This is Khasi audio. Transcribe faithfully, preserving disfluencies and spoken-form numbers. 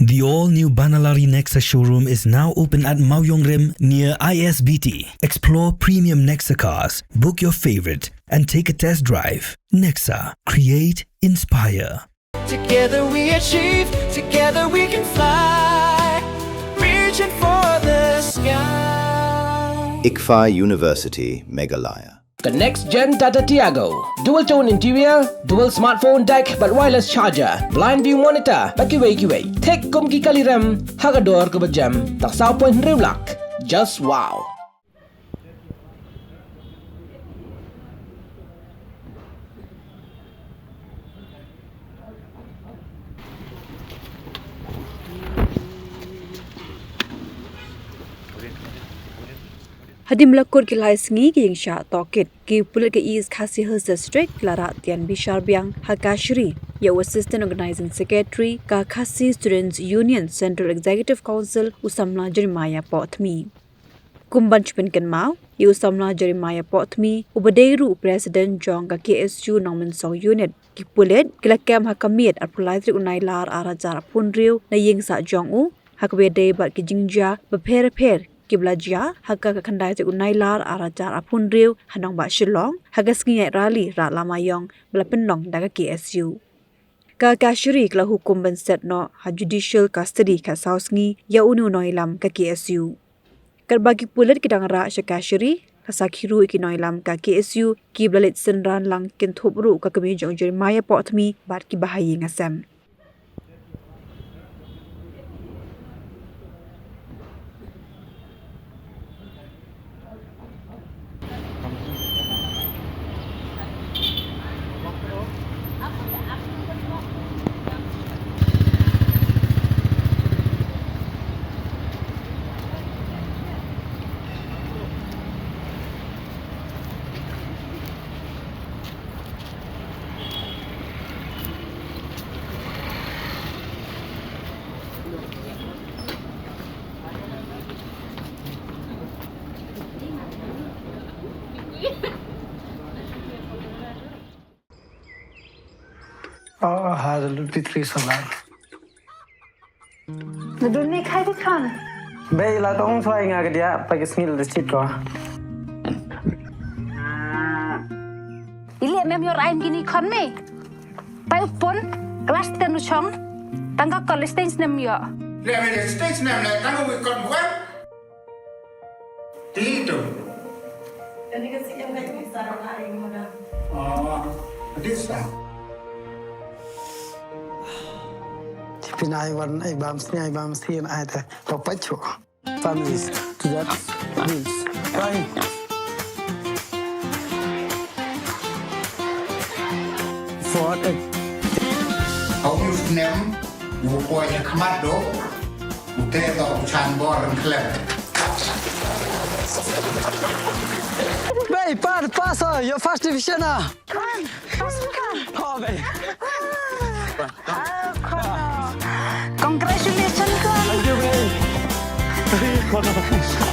The all-new Banalari Nexa showroom is now open at Mawiongrim near I S B T. Explore premium Nexa cars, book your favorite, and take a test drive. Nexa, create, inspire. Together we achieve, together we can fly, reaching for the sky. ICFAI University, Meghalaya. The next gen Tata Tiago. Dual tone interior, dual smartphone deck, bad wireless charger, blind view monitor, bad kiwei kiwei. Thik kum ki kali rem, ha ka dor kaba jem, tang saw point hynriew lak. Just wow. Hadien ba la kut ki lai sngi ki jingshah tohkit, ki pulit ka East Khasi Hills District la rah tian bishar biang ha kashari ïa u Assistant Organizing Secretary ka Khasi Students Union Central Executive Council, u samla Jeremiah Pohthmi. Kum ban shu pynkynmaw, ïa u samla Jeremiah Pohthmi, uba dei ruh u President jong ka K S U Nongmynsong Unit, ki pulit ki la kem ha ka miet arphew lai tarik u Nailar ar hajar arphew hynriew na ïing sah jong u, ha kaba ïadei bad ki jingjia bapher bapher kiba la jia ha ka khatkhyndai tarik u Nailar ar hajar arphew hynriew ha nongbah Shillong, ha ka sngi ïaid rally Rah Lama Ïong ba la pynlong da ka K S U. Ka kashari ka la hukum ban set noh ha judicial custody khatsaw sngi ïa une u nongïalam ka K S U. Katba ki pulit ki dang rah sha kashari, la sakhi ruh ïa ki nongïalam ka K S U kiba la leit synran lang kynthup ruh ka kmie jong u Jeremiah Pohthmi bad ki bahaïing hasem. Oh, hallelujah, Petri sabar. Nadun ni khai di khan. Bei la tong suai nga kedia pagi smil de chit ko. Ili mem yor ain gini khan me. Pai pon class ten u chong. Tangka college stage nem yo. Le me stage nem le tangka wi kon buat. Ti tu. Tadi ka si yang kai ni sarang ai mo da. Oh, this time. Pin ai wan ai bam sni ai bam sni ai ta. Papacho. Families to that bills. Fine. For a. How you name? U poi ha khmat do, u te do u chan bor ryngklem. Bei, pat, pass, oh, your first division, ah. Come on, pass, come on. Oh, bei. Oh, come on. Congratulations, come on. Thank you, bei.